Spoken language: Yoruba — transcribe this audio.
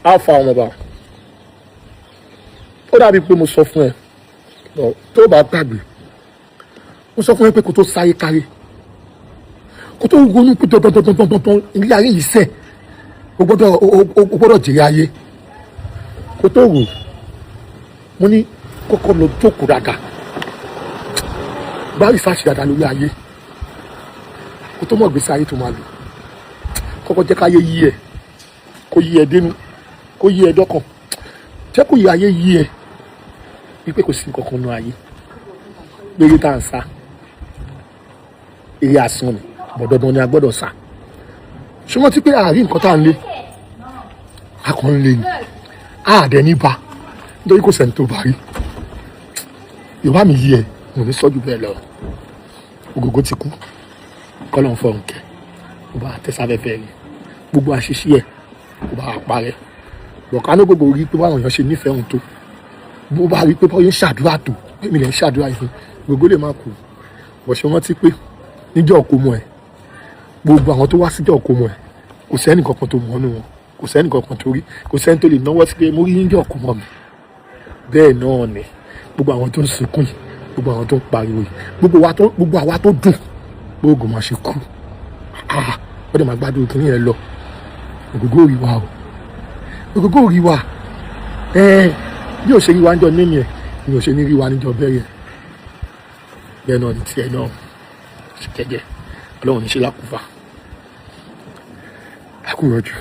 Alfa ọmọba, ó dàbí pé mo sọ fún ẹ tó bá gbàgbé, mo sọ fún ẹ pé kó tó sáyé kárí, kó tó ronú pé dandandandandandan ilé ayé yìí sẹ, o gbọ́dọ̀ jèrè ayé. Kó tó rò, mo ní kọ́kọ́ lọ jókòó dáadáa, gbá research dáadáa lórí ayé, kó tó mọ̀ gbèsè ayé tó máa lò. Kọ́kọ́ jẹ́ káyé yí ẹ, kó yí ẹ dénú, kó yí ẹ dọ́kàn, jẹ́ kó yí ayé yí ẹ wípé kò sí nǹkan kan nú ayé péré tá à ń sá eré asán ni bọ̀, dandan ni a gbọ́dọ̀ sá. Ṣùgbọ́n tí pé àárín nǹkan tá à ń lé, a kàn ń lé ni, a dẹ̀ ní ba, nítorí kò sẹ́ni tó bá rí. Yorùbá mi yí ẹ, mo ní sọ́jú bẹ́ẹ̀ lọ. Ògògó ti kú, kọ́lọ́n fọ̀rùn kẹ́, kó bá tẹ́sáfẹ́fẹ́ rí, gbogbo àṣìṣe ẹ̀ kó bá parẹ́. Bọ̀kánú gbogbo rí pé báwọn èèyàn ṣe nífẹ̀ẹ́ òun tó, bó bá rí pé báwọn ń ṣàdúrà tó, èmi lè ń ṣàdúrà yìí fún gbogbo lè má kú. Bọ̀ ṣe rántí pé níjọ́ òkómọ ẹ̀, gbogbo àwọn tó wá síjọ́ òkómọ ẹ̀, kò sẹ́ni kankan tó mọ̀ ọ́nù wọn, kò sẹ́ni kankan tó rí, kò sẹ́ni tó lè náwó sí pé mo rí níjọ́ òkómọ mi. Bẹ́ẹ̀ náà ni gbogbo àwọn tó ń sunkún yìí, gbogbo àwọn tó ń pariwo yìí, gbogbo àwa tó dùn gbogbo máa ṣe kú. Ah, wọ́n dẹ̀ máa gbádùn kìnìún yẹn lọ. Ògógó rí wa o, Ògógó rí wa. Bí ò ṣe rí wa níjọ́ níní ẹ̀ ni ò ṣe ní rí wa níjọ́ bẹ́rẹ̀. Bẹ́ẹ̀ náà ni tiẹ̀ náà ṣe jẹ́jẹ́. Ọlọ́run ní ṣe lákùúfà àkúrọ̀jù.